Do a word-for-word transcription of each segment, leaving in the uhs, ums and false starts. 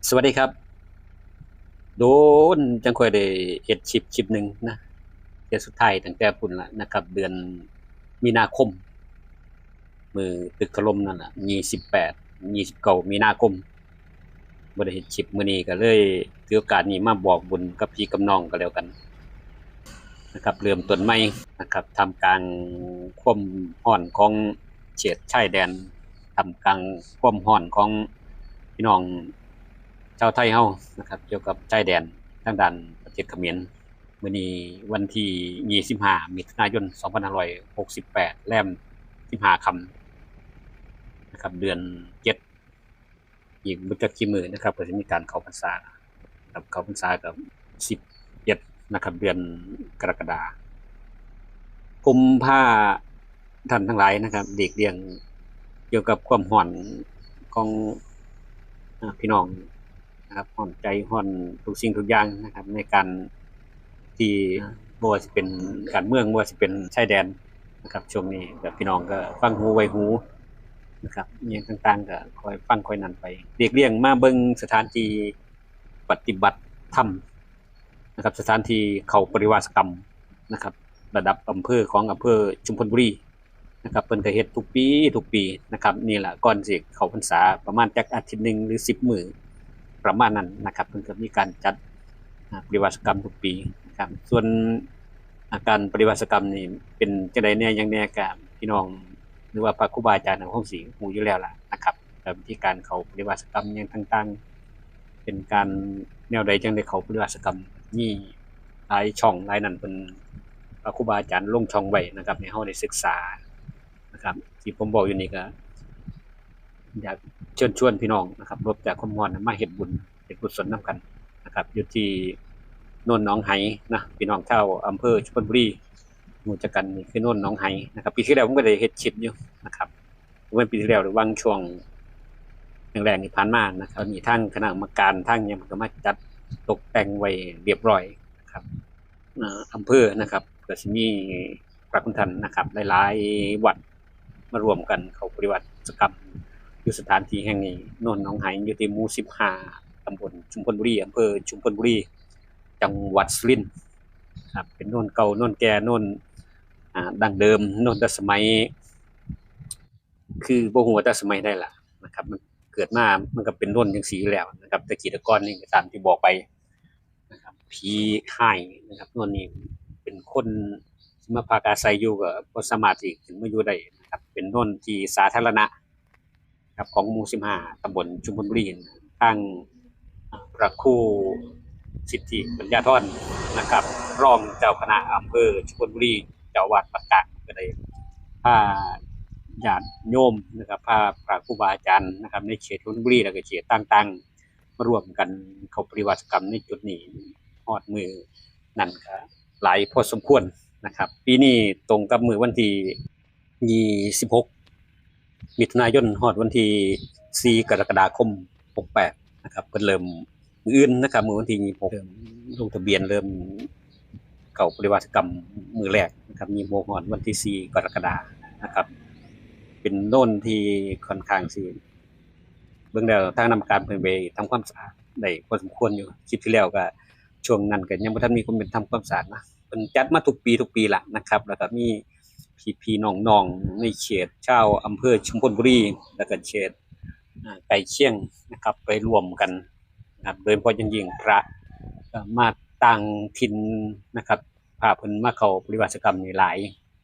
สวัสดีครับ โดนจังค่อยได้เฮ็ดคลิปคลิปหนึ่งนะ เทื่อสุดท้ายตั้งแต่พุ้นละนะครับ เดือนมีนาคม มื้อตึกถล่มนั่นล่ะ ยี่สิบแปด ยี่สิบเก้า มีนาคม บ่ได้เฮ็ดคลิป มื้อนี้ก็เลยถือโอกาสนี้มาบอกบุญกับพี่กับน้องก็แล้วกันนะครับ เริ่มต้นใหม่นะครับ ท่ามกลางความร้อนของเขตชายแดน ท่ามกลางความร้อนของพี่น้องชาวไทยเฮานะครับ เกี่ยวกับชายแดนทางด้านประเทศเขมร มื้อนี้วันที่ยี่สิบห้า มิถุนายน สองพันห้าร้อยหกสิบแปด แรมสิบห้าค่ำนะครับ เดือนเจ็ด อีกบ่จักกี่มื้อนะครับ ก็สิมีการเข้าพรรษาครับ เข้าพรรษาก็สิบเอ็ดนะครับ เดือนกรกฎาคม ผมพาท่านทั้งหลายนะครับ หลีกเลี่ยงเกี่ยวกับความร้อนของ อ่า พี่น้องนะครับ ร้อนใจ ร้อนทุกสิ่งทุกอย่างนะครับ ในการที่ บ่ว่าสิเป็นการเมือง บ่ว่าสิเป็นชายแดนนะครับ ช่วงนี้ก็พี่น้องก็ฟังหูไว้หูนะครับ อิหยังต่างๆ ก็ค่อยฟังค่อยนั่นไป หลีกเลี่ยงมาเบิ่งสถานที่ปฏิบัติธรรมนะครับ สถานที่เข้าปริวาสกรรมนะครับ ระดับอำเภอของอำเภอชุมพลบุรีนะครับ เพิ่นก็เฮ็ดทุกปีทุกปีนะครับ นี่ล่ะก่อนสิเข้าพรรษาประมาณจักอาทิตย์หนึ่งหรือสิบมื้อประมาณนั้นนะครับ เพิ่นก็มีการจัด อ่า ปริวาสกรรมทุกปีนะครับ ส่วน อ่า การปริวาสกรรมนี่เป็นจั่งใดแหน่หยังแหน่ ก็พี่น้องหรือว่าพระครูบาอาจารย์ก็คงสิฮู้อยู่แล้วล่ะนะครับ แล้ววิธีการเข้าปริวาสกรรมหยังต่างๆ เป็นการแนวใดจั่งได้เข้าปริวาสกรรม มีหลายช่องหลายนั่น เพิ่น พระครูบาอาจารย์ลงช่องไว้นะครับ ให้เฮาได้ศึกษานะครับ ที่ผมบอกอยู่นี่ก็ อยากเชิญชวนพี่น้องนะครับ หลบจากความร้อนน่ะ มาเฮ็ดบุญ เฮ็ดกุศลนำกันนะครับ อยู่ที่โนนหนองไหนะ พี่น้องชาวอำเภอชุมพลบุรี รู้จักกัน นี่คือโนนหนองไหนะครับ ปีที่แล้วผมก็ได้เฮ็ดคลิปอยู่นะครับ เมื่อปีที่แล้ว หรือหว่างช่วงแล้งๆ ที่ผ่านมานะครับ มีทางคณะกรรมการ ทางหยังก็มาจัดตกแต่งไว้เรียบร้อยนะครับ อ่า อำเภอนะครับ ก็สิมีพระคุณท่านนะครับ หลายๆ วัดมาร่วมกันเข้าปริวาสกรรม อยู่สถานที่แห่งนี้ โนนหนองไห อยู่ที่หมู่สิบห้า ตำบลชุมพลบุรี อำเภอชุมพลบุรี จังหวัดสุรินทร์ครับ เป็นโนนเก่า โนนแก่ โนน อ่า ดั้งเดิม โนนแต่สมัย คือบ่ฮู้ว่าแต่สมัยใดล่ะนะครับ มันเกิดมามันก็เป็นโนนจั่งซี้อยู่แล้วนะครับ แต่กี้แต่ก่อนนี่ก็ตามที่บอกไปนะครับ ผีฮ้ายนะครับ โนนนี่เป็นคนที่มาพักอาศัยอยู่ก็บ่สามารถที่ขึ้นมาอยู่ได้นะครับ เป็นโนนที่สาธารณะครับ ของหมู่สิบห้า ตำบลชุมพลบุรี ทาง พระครูสิทธิปัญญาธรนะครับ รองเจ้าคณะอำเภอชุมพลบุรี เจ้าอาวาสวัดกลาง ก็ได้พาญาติโยมนะครับ พาพระครูบาอาจารย์นะครับ ในเขตชุมพลบุรี แล้วก็เขตต่างๆ มาร่วมกันเข้าปริวาสกรรมในจุดนี้ ฮอดมื้อนั้นก็หลายพอสมควรนะครับ ปีนี้ตรงกับมื้อวันที่ ยี่สิบหก มิถุนายน ฮอดวันที่สี่ กรกฎาคม หกแปด นะครับ เพิ่นเริ่มมื้ออื่นนะครับ มื้อวันที่ยี่สิบหก เริ่มลงทะเบียน เริ่มเข้าปริวาสกรรมมื้อแรกนะครับ ยี่สิบหก ฮอดวันที่สี่ กรกฎานะครับ เป็นโนนที่ค่อนข้างสิ เบิ่งแล้วทางคณะกรรมการเพิ่นไปทำความสะอาดได้พอสมควรอยู่ คลิปที่แล้วก็ ช่วงนั้นก็ยังบ่ทันมีคนไปทำความสะอาดนะ เพิ่นจัดมาทุกปีทุกปีละนะครับ แล้วก็มีพี่ๆน้องๆในเขตชาวอำเภอชุมพลบุรี แล้วก็เขต อ่า ใกล้เคียงนะครับ ไปร่วมกันนะครับ โดยเฉพาะอย่างยิ่งพระ เอ่อ มาต่างถิ่นนะครับ พาเพิ่นมาเข้าปริวาสกรรมนี่หลาย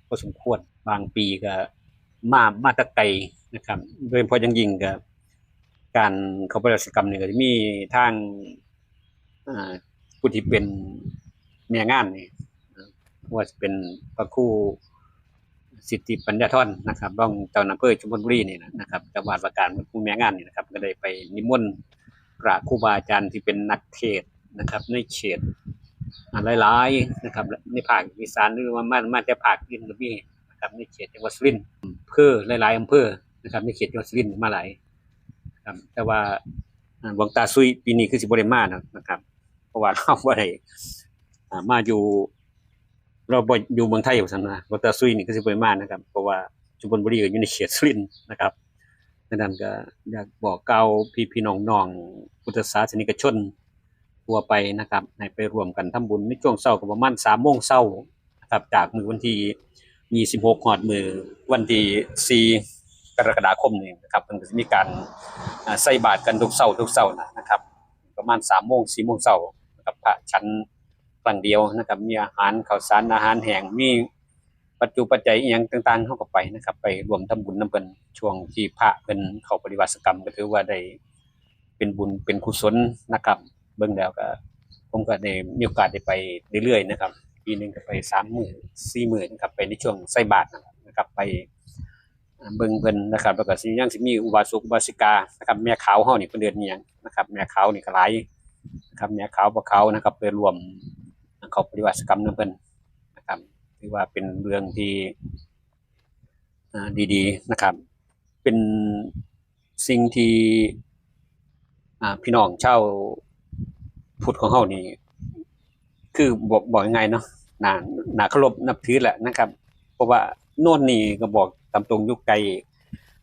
พอสมควร บางปีก็มา มาแต่ไกลนะครับ โดยเฉพาะอย่างยิ่งก็ การเข้าปริวาสกรรมนี่ก็จะมีทาง อ่า ผู้ที่เป็นแม่งานนี่ ว่าจะเป็นพระครูสิทธิปัญญาธรนะครับ รองเจ้าคณะอำเภอชุมพลบุรีนี่นะครับ เจ้าอาวาสวัดกลางเป็นผู้แม่งานนี่นะครับ ก็ได้ไปนิมนต์พระครูบาอาจารย์ที่เป็นนักเทศน์นะครับ ในเขต อ่า หลายๆนะครับ ในภาคอีสาน หรือว่ามา มาแต่ภาคอื่นก็มีนะครับ ในเขตจังหวัดสุรินทร์ อำเภอหลายๆอำเภอนะครับ ในเขตจังหวัดสุรินทร์มาหลายครับ แต่ว่า อ่า หลวงตาซุยปีนี้คือสิบ่ได้มานะ นะครับ เพราะว่าเราบ่ได้ อ่า มาอยู่ เราบ่อยู่เมืองไทยว่าซั่นนะ หลวงตาซุยนี่คือสิบ่ได้มานะครับ เพราะว่าชุมพลบุรีก็อยู่ในเขตสุรินทร์นะครับ ดังนั้นก็อยากบอกกล่าวพี่ๆน้องๆพุทธศาสนิกชนทั่วไปนะครับ ให้ไปร่วมกันทำบุญในช่วงเช้าก็ประมาณสามโมงเช้านะครับ จากมื้อวันที่ยี่สิบหกฮอดมื้อวันที่สี่กรกฎาคมนี้นะครับ เพิ่นก็สิมีการอ่าใส่บาตรกันทุกเช้าทุกเช้านะนะครับ ประมาณสามโมงสี่โมงเช้านะครับ พระฉันครั้งเดียวนะครับ มีอาหารข้าวสารอาหารแห้ง มีปัจจุปัจจัยอีหยังต่างๆเฮาก็ไปนะครับ ไปร่วมทำบุญนำเพิ่น ช่วงที่พระเพิ่นเข้าปฏิบัติกรรม ก็ถือว่าได้เป็นบุญเป็นกุศลนะครับ เบิ่งแล้วก็ผมก็ได้มีโอกาสได้ไปเรื่อยๆนะครับ ปีหนึ่งก็ไปสามมื้อสี่มื้อนะครับ ไปในช่วงใส่บาตรนะครับ ไปเบิ่งเพิ่นนะครับ แล้วก็สิยังสิมีอุบาสกอุบาสิกานะครับ แม่ขาวเฮานี่เพิ่นเอิ้นอิหยังนะครับ แม่ขาวนี่ก็หลายนะครับ แม่ขาวพ่อขาวนะครับ ไปร่วมเข้าปฏิบัติกรรมนำเพิ่นนะครับ ถือว่าเป็นเรื่องที่ อ่าดีๆนะครับ เป็นสิ่งที่อ่าพี่น้องชาวพุทธของเฮานี่ คือบอกบอกง่ายๆเนาะ น่าน่าเคารพนับถือแหละนะครับ เพราะว่าโน่นนี่ก็บอกตามตรง อยู่ไกล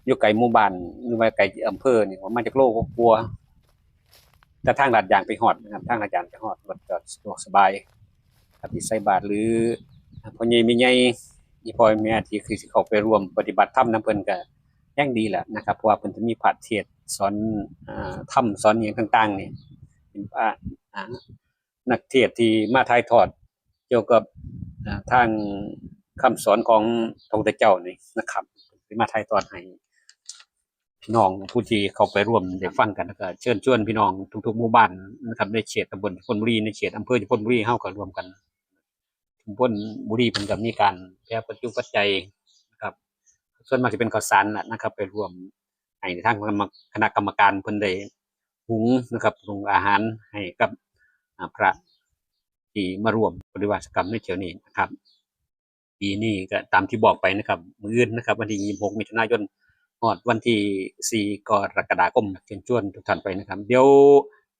อยู่ไกลหมู่บ้าน หรือว่าไกลอำเภอนี่ประมาณจักโลกว่าๆ แต่ทางลาดยางไปฮอดนะครับ ทางลาดยางไปฮอด รถจอดสะดวกสบายครับ ที่ใส่บาตร หรือพ่อใหญ่แม่ใหญ่ อีพ่อแม่ที่คือสิเข้าไปร่วมปฏิบัติธรรมนำเพิ่นก็แฮงดีแหละนะครับ เพราะว่าเพิ่นจะมีพระเทศน์สอนอ่าธรรมสอนอิหยังต่างๆนี่ เป็นพระอ่านักเทศน์ที่มาถ่ายทอดเกี่ยวกับอ่าทางคำสอนของพระพุทธเจ้านี่นะครับ ที่มาถ่ายทอดให้ พี่น้องผู้ที่เข้าไปร่วมได้ฟังกัน แล้วก็เชิญชวนพี่น้องทุกๆหมู่บ้านนะครับ ในเขตตำบลชุมพลบุรี ในเขตอำเภอชุมพลบุรี เฮาก็ร่วมกัน ชุมพลบุรีเพิ่นก็มีการแผ่ปัจจุปัจจัยนะครับ ส่วนมากจะเป็นข้าวสารน่ะนะครับ ไปร่วมให้ทางคณะกรรมการเพิ่นได้หุงนะครับ หุงอาหารให้กับอ่าพระที่มาร่วมปฏิบัติกรรมในเที่ยวนี้นะครับ ปีนี้ก็ตามที่บอกไปนะครับ มื้ออื่นนะครับ วันที่ยี่สิบหกมิถุนายน ฮอดวันที่สี่กรกฎาคม เชิญชวนทุกท่านไปนะครับ เดี๋ยว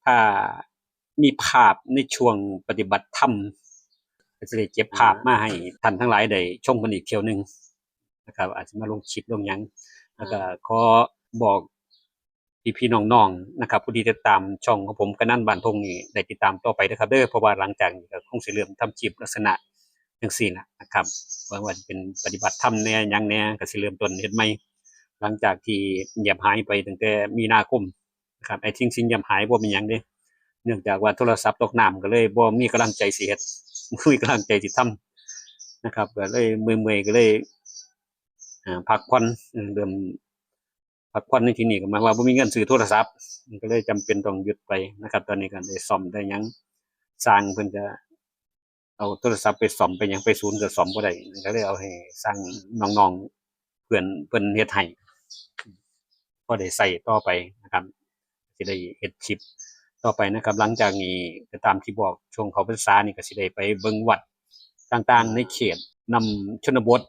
ถ้ามีภาพในช่วงปฏิบัติธรรม ก็จะได้เก็บภาพมาให้ท่านทั้งหลายได้ชมกันอีกเที่ยวหนึ่งนะครับ อาจจะมาลงคลิปลงหยัง แล้วก็ขอบอก พี่ๆน้องๆนะครับ ผู้ที่ติดตามช่องของผม กนันท์ บ้านทงนี่ ได้ติดตามต่อไปนะครับเด้อ เพราะว่าหลังจากนี้ก็คงสิเริ่มทำคลิปลักษณะจังซี่น่ะนะครับ ว่าว่าเป็นปฏิบัติธรรมแหน่หยังแหน่ ก็สิเริ่มต้นเฮ็ดใหม่ หลังจากที่เงียบหายไปตั้งแต่มีนาคมนะครับ ไอ้สิ่งที่เงียบหายบ่เป็นหยังเด้ เนื่องจากว่าโทรศัพท์ตกน้ำ ก็เลยบ่มีกำลังใจสิเฮ็ด บ่มีกำลังใจสิทำนะครับ ก็เลยเมื่อยๆ ก็เลยอ่าพักผ่อน เริ่ม พักผ่อนในที่นี้ก็หมายว่าบ่มีเงินซื้อโทรศัพท์ มันก็เลยจำเป็นต้องหยุดไปนะครับ ตอนนี้ก็ได้ซ่อมได้หยัง ช่างเพิ่นก็เอาโทรศัพท์ไปซ่อมไปหยัง ไปศูนย์ก็ซ่อมบ่ได้ ก็เลยเอาให้ช่างน้องๆเพื่อนเพิ่นเฮ็ดให้ พอได้ใช้ต่อไปนะครับ สิได้เฮ็ดคลิปต่อไปนะครับ หลังจากนี้ก็ตามที่บอก ช่วงเข้าพรรษานี่ก็สิได้ไปเบิ่งวัดต่างๆในเขตนำชนบท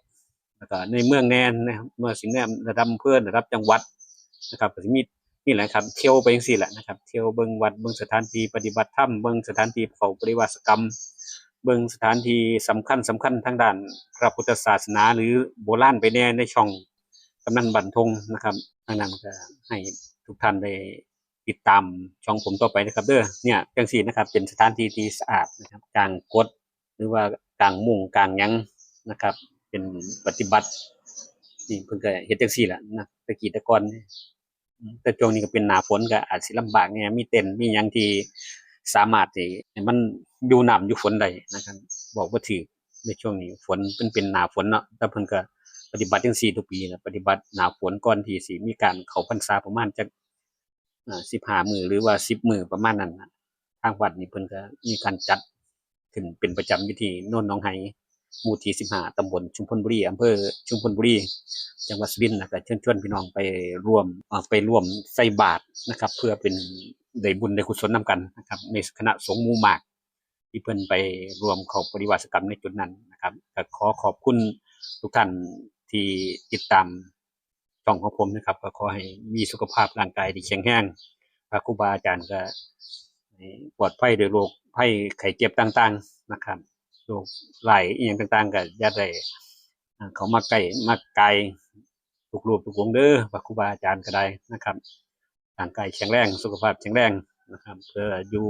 แล้วก็ในเมืองแหน่นะครับ เมืองสิแหน่ ระดับอำเภอ ระดับจังหวัดนะครับ ก็สิมีนี่แหละครับ เที่ยวไปจังซี่แหละนะครับ เที่ยวเบิ่งวัด เบิ่งสถานที่ปฏิบัติธรรม เบิ่งสถานที่เข้าปฏิบัติกรรม เบิ่งสถานที่สำคัญสำคัญทางด้านพระพุทธศาสนา หรือโบราณไปแหน่ ในช่องกำนันบ้านทงนะครับ ดังนั้นก็ให้ทุกท่านได้ติดตามช่องผมต่อไปนะครับเด้อ เนี่ย จังซี่นะครับ เป็นสถานที่ที่สะอาดนะครับ กางกด หรือว่ากางมุ้งกางหยังนะครับ เป็นปฏิบัติ นี่เพิ่นก็เฮ็ดจังซี่ล่ะนะ แต่กี้แต่ก่อนนี่ แต่ช่วงนี้ก็เป็นหน้าฝนก็อาจสิลำบากแหน่ มีเต็นท์มีหยังที่สามารถที่ให้มันอยู่น้ำอยู่ฝนได้นะครับ บอกบ่ถืก ในช่วงนี้ฝนมันเป็นหน้าฝนเนาะ แต่เพิ่นก็ปฏิบัติจังซี่ทุกปีนะ ปฏิบัติหน้าฝนก่อนที่สิมีการเข้าพรรษาประมาณจัก อ่า สิบห้ามื้อ หรือว่าสิบมื้อประมาณนั้นน่ะ ทางวัดนี่เพิ่นก็มีการจัดขึ้นเป็นประจำอยู่ที่โนนหนองไฮ หมู่ที่สิบห้า ตำบลชุมพลบุรี อำเภอชุมพลบุรี จังหวัดสุรินทร์ แล้วก็เชิญชวนพี่น้องไปร่วม อ่า ไปร่วมใส่บาตรนะครับ เพื่อเป็นได้บุญได้กุศลนำกันนะครับ ในคณะสงฆ์หมู่มาก ที่เพิ่นไปร่วมเข้าปฏิบัติกรรมในจุดนั้นนะครับ ก็ขอขอบคุณทุกท่านที่ติดตามช่องของผมนะครับ ก็ขอให้มีสุขภาพร่างกายที่แข็งแรง พระครูบาอาจารย์ก็ให้ปลอดภัยโดยโรคภัยไข้เจ็บต่างๆนะครับ โรคร้ายอีหยังต่างๆ ก็อย่าได้ อ่า เข้ามาใกล้มาไกล ทุกรูปทุกองค์เด้อ พระครูบาอาจารย์ก็ได้นะครับ ร่างกายแข็งแรง สุขภาพแข็งแรงนะครับ เพื่ออยู่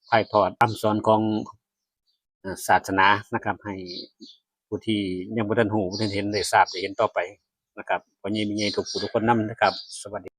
ภายใต้คำสอนของ เอ่อ ศาสนานะครับ ให้ผู้ที่ยังบ่ทันรู้ บ่ทันเห็น ได้ทราบได้เห็นต่อไปนะครับ พ่อใหญ่แม่ใหญ่ทุกผู้ทุกคนนำนะครับ สวัสดี